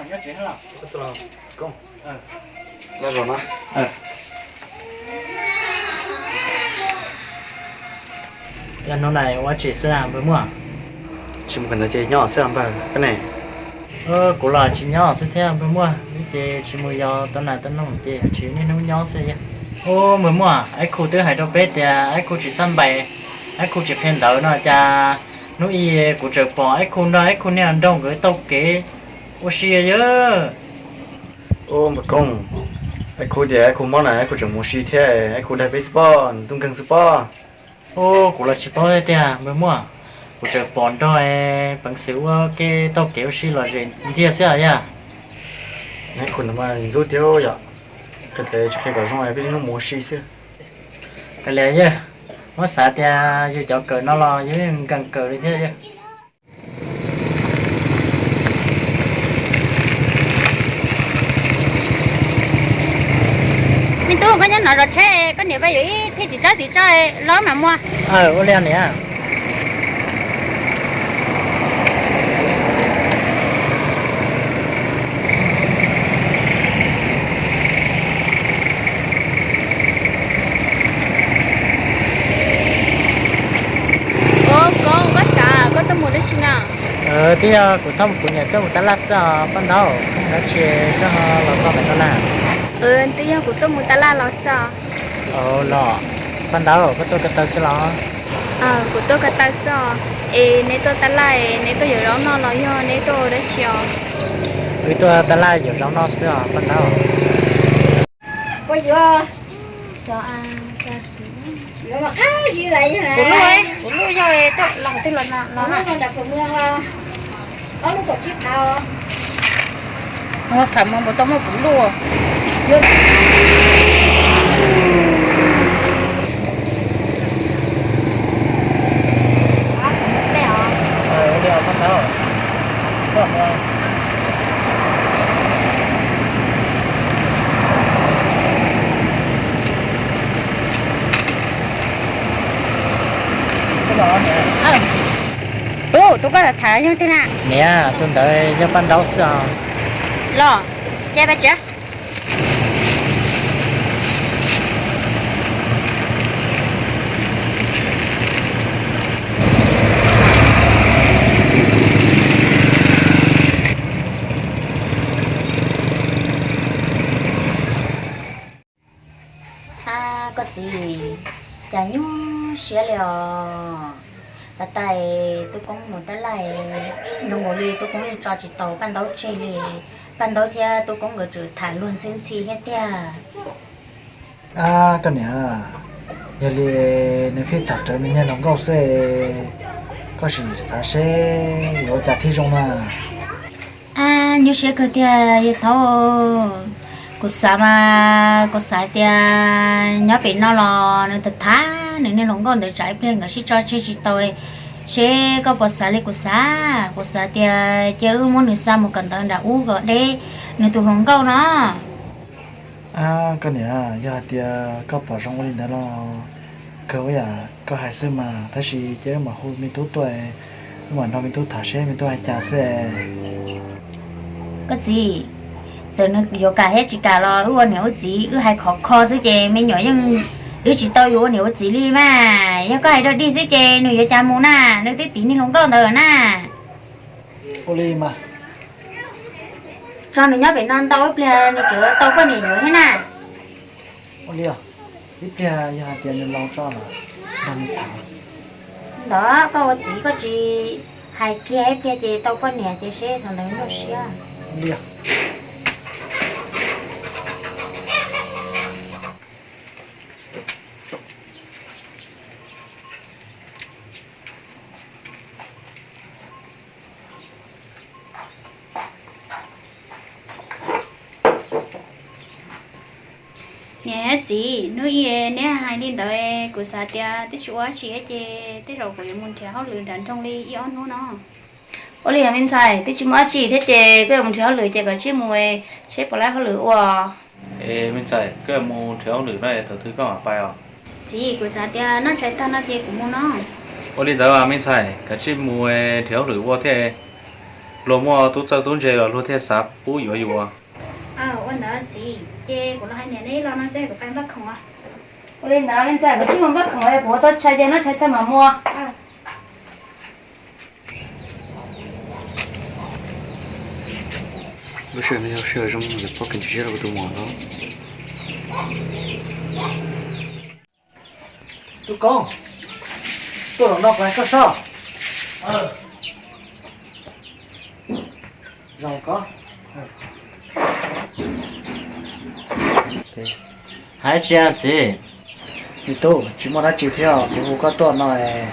Yog hnub no ua tsis xwb npawg muaj? Tsis mus kawm ntawv ces nyob xwb npawg, koj ne? Kuv los tsis nyob xwb thiab npawg muaj, ces tsis mus yos tau nas tau noog ces tsis niaj hnub nyob xwb. Ub npawg muaj, Aib Khu twb hais rau peb tias Aib Khu tsis xab npais, Aib Khu tsis qhia ntawv no cas hnub ib kuv tseem pom Aib Khu nrog Aib Khu niag nraug nkawd taug kev ua si yawg. Ub npawg Koob, Aib Khu tias Aib Khu mob na Aib Khu tseem mus si thiab Aib Khu dag peb xwb pob, nws tub nkeeg xwb pob. Ub kuv los tsis paub tiag npawg muaj, kuv tseem pom nrog peev xwm ua ke taug kev ua si lom zem ntxiag xwb os yawg. Aib Khu ntawd mas ntxub tiag yom, koj tsis qhia kom zoo peb niaj hnub mus ua si xwb. Kav liam yawg, muab xav tias yus cov kawm no los yus yeej nkees kawm li thiab yawg. Me tub, koj nyob no zov tsheb, koj niam pab yuav ib thiab txiv tsawb tim tso los mam mus. Ua li niam. Koob, koj sav koj tuaj mus dab tsi no? Twb yog kuv thauj kuv niam tuaj mus tab laj xwb os paj ntaub, dab tsi koj los txog ntawm no na? Twb yog kuv tuaj mus tab laj los xwb os. Los, paj ntaub koj tuaj ko taw xwb los? Kuv tuaj ko taw xwb os. Es neb tuaj tab laj neb tuaj yuav zaub noj los yog neb tuaj ua dab tsi os? Wb tuaj tab laj yuav zaub noj xwb os paj ntaub. Puas yuav? Yuav mas qab zis lawm yog kuv lub, kuv lub yog tuaj los twg los no los na. Ob lub kaum tsib phav. Ua tham mus npaum tau muaj kuv lub. Tus, tus koj tham yog twg na? Niam, tus ntawd yog paj ntaub xwb os. Los, ces pab tsev. Ab, koj txiv, cas nyuaj siab li os. Pas tas tub koob mus tab laj, zoo nkaus li tub koob yeej tso tsis tau paj ntaub tseg li. Paj ntaub thiab tub koob nkawd tseem tham luag ntxhi ntxhi thiab tiag. Ab, koj niam, yog li nws pheej tham rawv nws niag hluas nkauj xwb, koj sim xav seb yuav ua cas thiaj zoo na. Ab, nyuaj siab kawg tiag yawg thaub. Kuv xav mas kuv xav tias nyob pem no los nws tham tham nws niag hluas nkauj ntawd tsam ib pliag nkawd sib tso tseg tsis tau. Seb koj puas xav li kuv xav, kuv xav tias cia wb muab nws xa mus kawm ntawv nram ub kom deb nws tus hluas nkauj no. Ab, koj niam, yog hais tias koj pom zoo ua li ntawd los kawg ua yam koj hais xwb mas, tab sis cia wb mam hu me tub tuaj, wb mam nrog me tub tham seb me tub hais cas xwb. Koj txiv, txawm nws yuav kam thiab tsis kam los wb ua niam ua txiv wb hais khov kho xwb ces me nyuam yeej twb tsis tau yus ua niam ua txiv li mas. Yog koj hais dog dig xwb ces nws yuav cas mus na, nws twb tiv niag hluas nkauj ntawd na. Ua li mas. Tso nws nyob pem no ntau ib pliag nws tseem tau poj niam yuav thiab na. Ua li os, ib pliag yog hais tias nws laus tso los nrog nws tham. Ntawd koj ua txiv koj tsis hais kiag ib pliag ces tau poj niam ces seb thaum ntawd nyuaj siab. Ua li os. Niam txiv, hnub ib neb hais li ntawd kuv xav tias twb tsis ua dab tsi ces tej zaum kuv yuav mus nrhiav hauj lwm nram nroog li ib ob hnub no. Ua li os me ntxhais, twb tsis muaj dab tsi thiab ces koj yuav mus nrhiav hauj lwm ces koj tsij mus seb puas laib hauj lwm ua. Es me ntxhais, koj yuav mus nrhiav hauj lwm no es thaum twg koj mam pais os? Txiv, kuv xav tias noj tshais tag no ces kuv mus no. Ua li ntawd me ntxhais, koj tsij mus nrhiav hauj lwm ua thiab. Luag muaj tub txawj tub ntse los luag thiaj xav pub yuav yus. Ua ntawd txiv, ces kuv los hais niam neb los no xwb, kuv pais npaj khoom. Ua li ntawd me ntxhais, kuv tsis mus npaj khoom, kuv ua tau tshais ces noj tshais tag mam mus. Lub sij hawm no yog sij hawm zoo, yog pob kws ntsis siab rau kuv tus muam no. Tub Koob, tuaj los no kuv hais koj sob. Zoo koj. Hais tsi txiv? Me tub, tsis muaj dab tsi thiab, kuv hu koj tuaj no es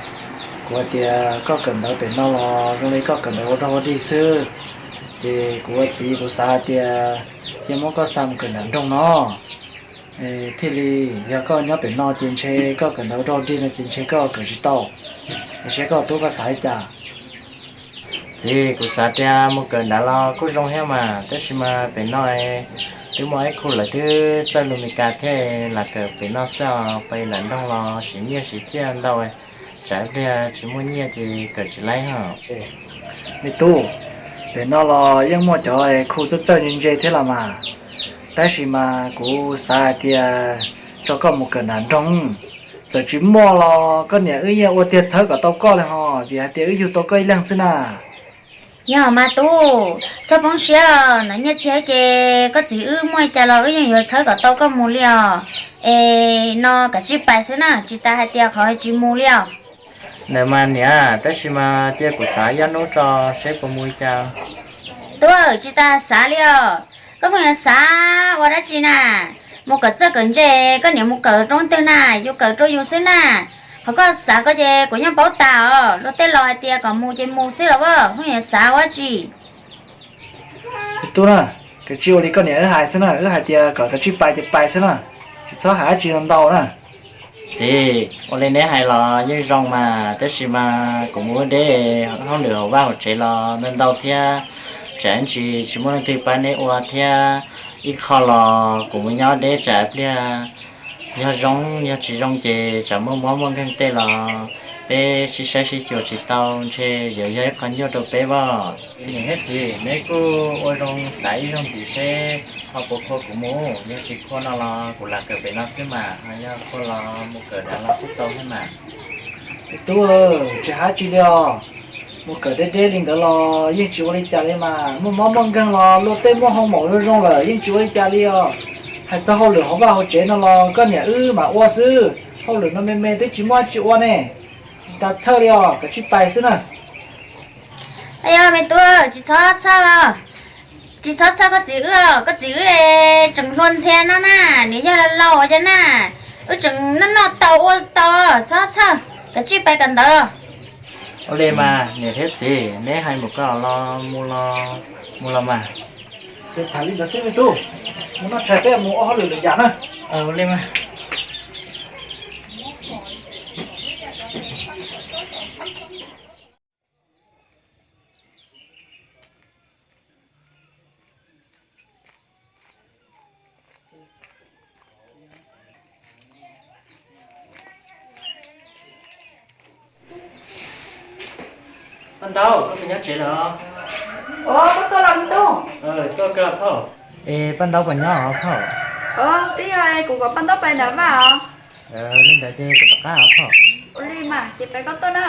kuv hais tias koj kawm ntawv pem no los zoo li koj kawm ntawv ua dog ua dig xwb. Ces kuv ua txiv kuv xav hais tias cia muab koj xa mus kawm nram nroog no. Thiaj li yog koj nyob pem no ces ntshe koj kawm ntawv ua dog ua dig no ces ntshe koj kawm tsis tau. Es saib koj tub koj xav li cas? Txiv, kuv xav tias mus kawm nrad los kuj zoo thiab mas, tab sis mas pem no twb muaj ib khub lawv twb txawj lus Meskas thiab, lam kawm pem no xwb os, pais nram nroog los siv nyiaj siv txiaj ntau, tsam ib pliag tsis muaj nyiaj ces kawm tsis laib hos. Me tub, pem no los yeej muaj cov khub txawj txawj ntse ntse thiab los mas, tab sis mas kuv xav hais tias tso koj mus kawm nram nroog, txawm tsis muaj los koj niam wb yeej ua tiag txhawb kom tau koj li hos, vim hais tias wb yug tau koj ib leeg xwb na. Yog mas tub, txhob poob siab, ntawm nyiaj txiag ces koj txiv wb muaj li cas los wb yeej yuav txhawb kom tau koj mus li os. Es no kav tsij pais xwb na, tsis tas hais tias qhov tsis mus li os. Ntawd mas niam, tab sis mas cia kuv xav ib hnub tso seb puas mus li cas. Tub, tsis tas xav li os. Koj pheej yuav xav ua dab tsi na? Mus kawm txawj kawm ntse, koj niam mus kawm rau twg na, yus kawm rau yus xwb na. Qhov koj xav ko ces kuv yeej paub tas os, luag tej laus hais tias kom mus ces mus xwb los as, pheej yuav xav ua dab tsi? Tub na, kav tsij ua li koj niam wb hais xwb na, wb hais tias kom kav tsij pais ces pais xwb na, tsis txhob hais dab tsi ntau na. Txiv, ua li neb hais los yeej zoo mas, tab sis mas kuv mus ua deb, hauj lwm hauv vaj hauv tsev los ntau ntau thiab, tsam ntsis tsis muaj leej twg pab neb ua thiab. Ib qho los kuv mus nyob deb tsam pliag yog zoo yog tsis zoo ces tsam muaj mob muaj nkeeg tej los peb sib saib sib xyuas tsis tau, ntshe yuav yog ib qho nyuaj rau peb as. Niam thiab txiv, neb kuj ua zoo xav ib zaug ntxiv seb ho puas khua kuv mus, yog tsis khua no los kuv lam kawm pem no xwb mas, ho yog khua los mus kawm nrad los kuj tau thiab mas. Tub, tsis hais dab tsi li os. Mus kawm deb deb li ntawd los yeej tsis ua li cas li mas, muaj mob muaj nkeeg los luag tej muaj hoo maum zoo zoo lawm yeej tsis ua li cas li os. Hais txog hauj lwm hauv vaj hauv tsev no los koj niam wb mam ua xwb, hauj lwm no me me twb tsis muaj dab tsi ua ne. Tsis tas txhawj li os, kav tsij pais xwb na. Yog me tub, tsis txhob txhawj, tsis txhob txhawj koj txiv wb, koj txiv wb tseem hluas ntxhias no na, nws yog laus laus ua cas na, wb tseem noj noj tau ua tau, txhob txhawj, kav tsij pais kawm ntawv. Ua li mas niam thiab txiv, neb hais mus koj los mus los, mus los mas. Tham li ntawd xwb me tub, mus noj tshais peb mus ua hauj lwm lwm yam na. Ua li mas. Paj Ntaub, koj puas nyob tsev lawm? Ua, koj tuaj los me tub. Tuaj kawg phauj. Es Paj Ntaub puas nyob os phauj? Twb yog kuv kom Paj Ntaub pais nram vaj os. Li ntawd ces kuv rov qab os phauj. Ua li mas ces pais koj tuaj na.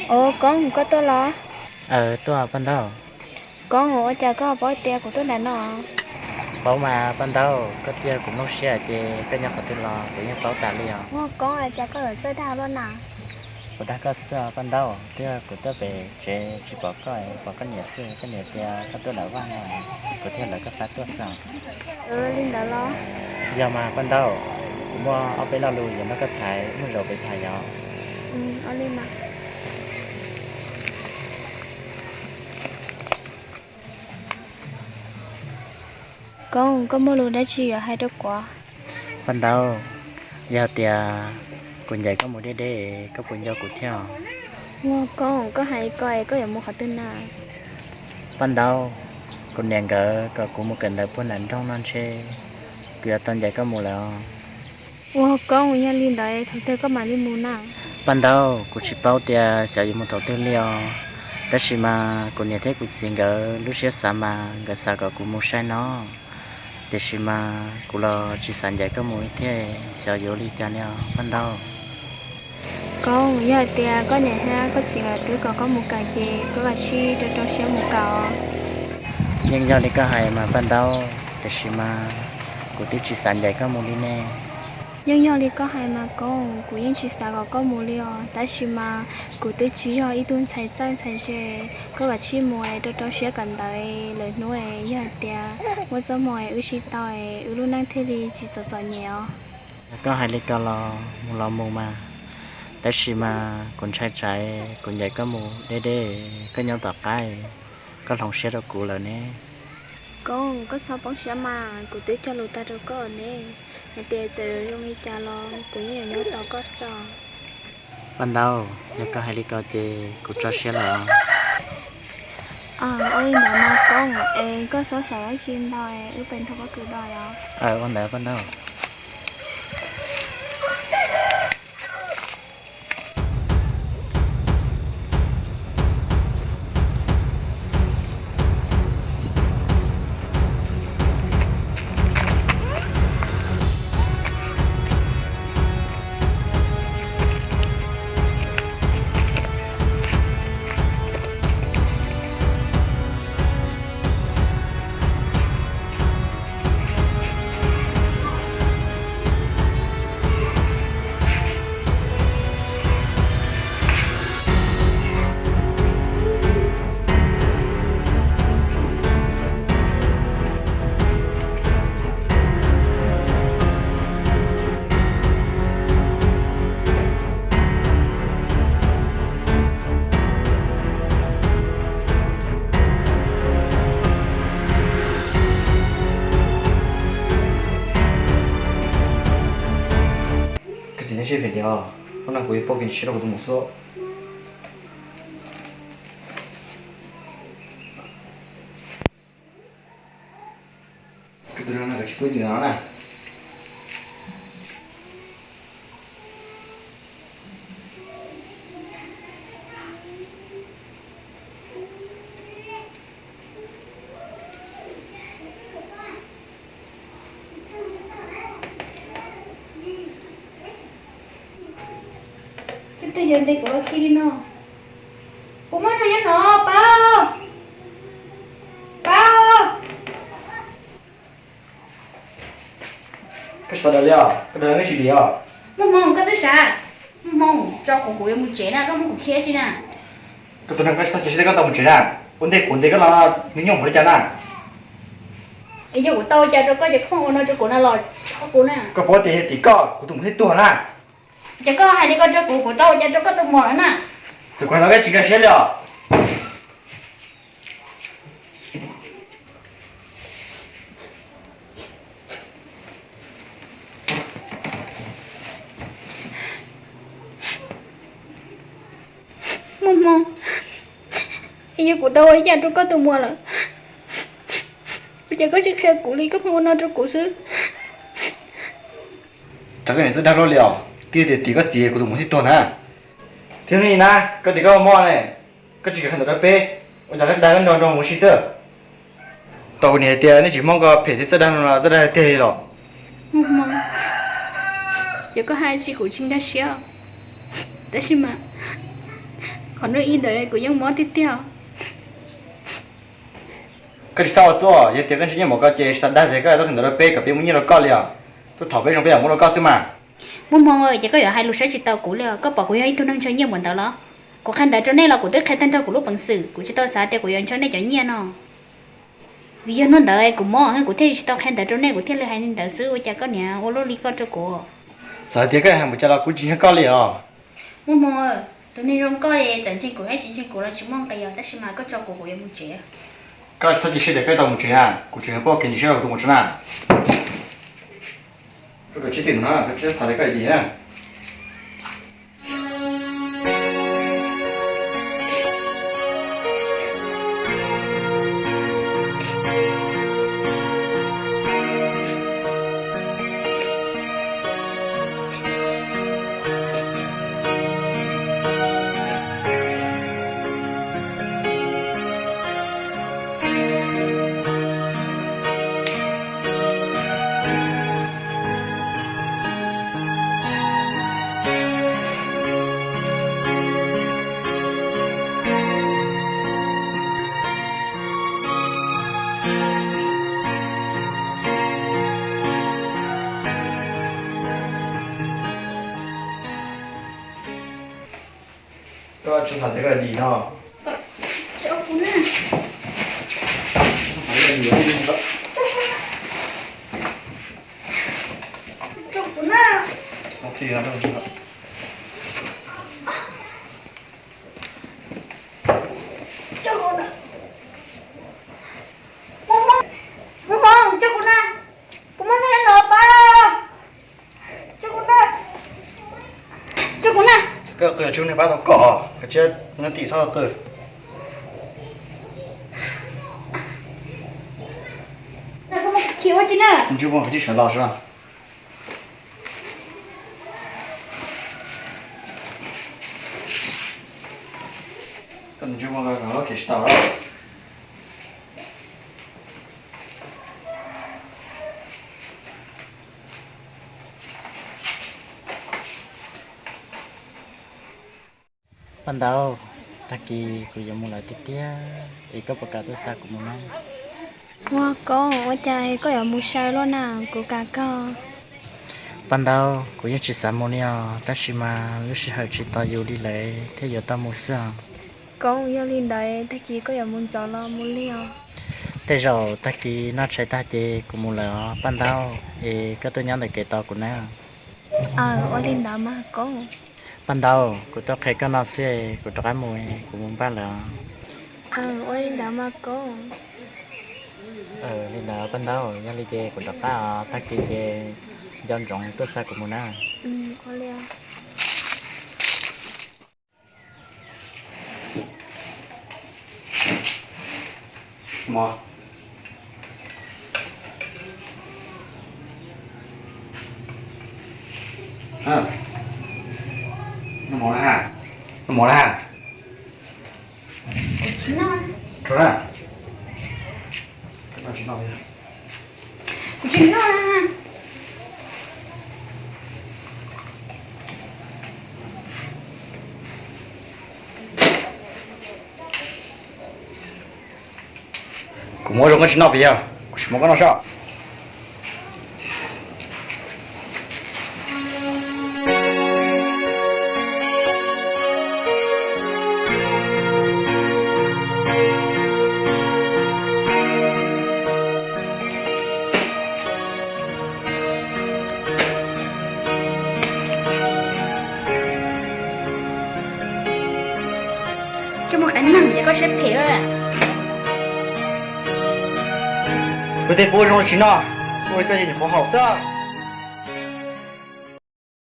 Ua, Koob, koj tuaj los? Tuaj Paj Ntaub. Koob, ua cas koj paub tias kuv tuaj nram no? Paub mas Paj Ntaub, koj cia kuv mloog siab ces koj nyob qhov twg los kuv yeej paub tas li os. Ua, Koob, ua cas koj yuav txawj dag luaj na? Kuv dag koj xwb Paj Ntaub, twb yog kuv tuaj pem tsev tsis pom koj, pom koj niam xwb, koj niam tias koj tuaj nram vaj no, kuv thiaj lawv koj qab tuaj xwb. Li ntawd los? Yog mas Paj Ntaub, kuv muaj ob peb lo lus yuav nrog koj tham, muaj zaum peb tham yom. Ua li mas. Koob, koj muaj lus dab tsi yuav hais rau kuv? Paj Ntaub, yog tias kuv ncaim koj mus deb deb, koj puas nco kuv thiab? Ua Koob, koj hais li ko es koj yuav mus qhov twg na? Paj Ntaub, kuv niam nkawd kom kuv mus kawm ntawv puag nram nroog no ntshe kuv yuav tau ncaim koj mus lawm os. Ua Koob, yog li ntawd thaum twg koj mam li mus na? Paj Ntaub, kuv tsis paub tias xyov yuav mus thaum twg li os, tab sis mas kuv niam thiab kuv txiv nkawd lub siab xav mas nkawd xav kom kuv mus sai no, tiam sis mas kuv los tsis xav ncaim koj mus li thiab, xyov yuav li cas li os Paj Ntaub. Koob, yog hais tias koj niam thiab koj txiv nkawd twb kom koj mus kawm ces koj kav tsij rau rau siab mus kawm os. Yeej yog li koj hais mas Paj Ntaub, tiam sis mas kuv twb tsis xav ncaim koj mus li ne. Yeej yog li koj hais mas Koob, kuv yeej tsis xav kom koj mus li os, tab sis mas kuv twb tsis yog ib tug ntxhais txawj ntxhais ntse, koj kav tsij mus es rau rau siab kawm ntawv, lwm hnub es yog hais tias muaj txoj hmoo es wb sib tau es wb lub neej thiaj li tsis txom txom nyem os. Yog koj hais li ko los mus los mus mas, tab sis mas kuv ntshai tsam kuv ncaim koj mus deb deb, koj nyob tom qab koj hloov siab rau kuv lawm ne. Koob, koj txhob poob siab mas, kuv twb cog lus tag rau koj ne, hais tias txawm yuav zoo li cas los kuv yeej yuav nyob tos koj xwb. Paj Ntaub, yog koj hais li ko ces kuv tso siab lawm. Ua li ntawd mas Koob, es koj txhob xav dab tsi ntau, wb pais nrog koj kwv tij os. Ua ntawd Paj Ntaub. Koj txiv, neb sib phem tiag os, hnub no kuv yuav pauj kev ntshai rau kuv tus muam xwb. Koj tus no koj tsis pub ywg no na. Twb twg yog ntes kuv los khi li no? Puas muaj neeg nyob no, Pab? Pab! Koj tsis tau daws li os, koj daws neb tsis dim os. Muaj hmoo koj xwb sav. Muaj hmoo tso kuv, kuv yuav mus tsev na, koj muab kuv khiav sim na. Koj tus neeg, koj tsis tau cia siab tias koj tau mus tsev na. Ua ntej kuv ntes koj los nws nyuaj npaum li cas na? Es yog kuv tau ua cas rau koj ces koj ua no rau kuv no los tso kuv na. Koj paub tias yog tim koj kuv tus muam thiaj tuag na. Ces koj hais li ko rau kuv, kuv tau ua cas rau koj tus muam lawm na? Txawm kuv hais no koj tsis nkag siab li os. Muaj hmoo, es yog kuv tau ua li cas rau koj tus muam lawm, ua cas koj tsis qhia kuv li, koj pheej ua no rau kuv xwb. Cas koj niam txawj dag luaj li os, twb tias tim koj txiv kuv tus muam thiaj tuag na. Thiab li na, koj tias koj mob ne, koj tsis kam qhia ntawv rau peb, ua cas koj dag koj nrog nrog mus si xwb. Tau kuv niam hais tias nej tsis mob koj phem thiab txawj dag no txawj dag tiag li los. Muaj hmoo, yog koj hais tsis kuv tsis nkag siab, tab sis mas qhov no ib ntawd kuv yeej mob tiag tiag. Koj tsis txhob ua txuj, yog tias koj ntsej nyiaj npaum ko ces tsis tas dag tias koj tuaj qhia ntawv rau peb kom peb muab nyiaj rau koj li os. Tuaj thov peb zoo peb yam muab rau koj xwb mas. Muaj hmoo, ces koj yuav hais lus saib tsis taus kuv li os, koj pom kuv yog ib tug neeg ntsej nyiaj npaum ntawd los? Kuv qhia ntawv rau nej los kuv twb qhia tag nrho kuv lub peev xwm, kuv tsis tau xav tias kuv yuav ntshaw nej cov nyiaj no. Vim yog hnub ntawd kuv mob, kuv thiaj tsis tau qhia ntawv rau nej, kuv thiaj li hais li ntawd xwb, ua cas koj niam ua luaj li koj rau kuv? Txawm tias koj hais npaum cas los kuv tsis ntseeg koj li os. Muaj hmoo, tus neeg zoo koj li txawm ntseeg kuv thiab tsis ntseeg kuv los tsis muaj nqis os, tab sis mas koj tso kuv, kuv yuav mus tsev. Koj txhob cia siab tias koj tau mus tsev na, kuv tseem yuav pauj kev ntsim siab rau tus mus tsev na. Koj kav tsij dim no, koj tsis xav tias koj dim na. Koj tsis xav tias koj dim no. Koj qw tsis ua neeg pab tau koj, koj tsiab nyob tim txhob qw. Ntsej muag koj tsis sawv los sab. Koj ntsej muag koj tsis tau lawm. Paj Ntau, tag kis kuv yuav mus lawm tiag tiag es koj puas kam tuaj xa kuv mus na? Ua Koob, ua cas koj yuav mus saw luaj na, kuv kam koj. Paj Ntau, kuv yeej tsis xav mus li os, tab sis mas lub sij hawm tsis tos yus li lawm thiaj yuav tau mus xwb os. Koob, yog li ntawd tag kis koj yuav mus ntxov los mus li os. Tej zaum tag kis noj tshais tag ces kuv mus lawm os Paj Ntau, es koj tuaj nyob ntawm kev tos kuv na. Aws, ua li ntawd mas Koob. Paj Ntau, kuv tuaj qhia koj no xwb, kuv rov qab mus, kuv mus npaj lawm os. Aws, ua li ntawd mas Koob. Li ntawd Paj Ntau, yog li ces kuv rov qab os, tag kis ces nco ntsoov tuaj xa kuv mus na. Noj mov na, noj mov na. Tsis noj. Kuv muab rau koj tsis noj pes yawg, kuv tsis muab koj noj soj. Tsis muaj qe neeg ces koj siab phem. Kuv tej pub zoo tsis noj, ua li koj ces nyuam qhuav haum xwb.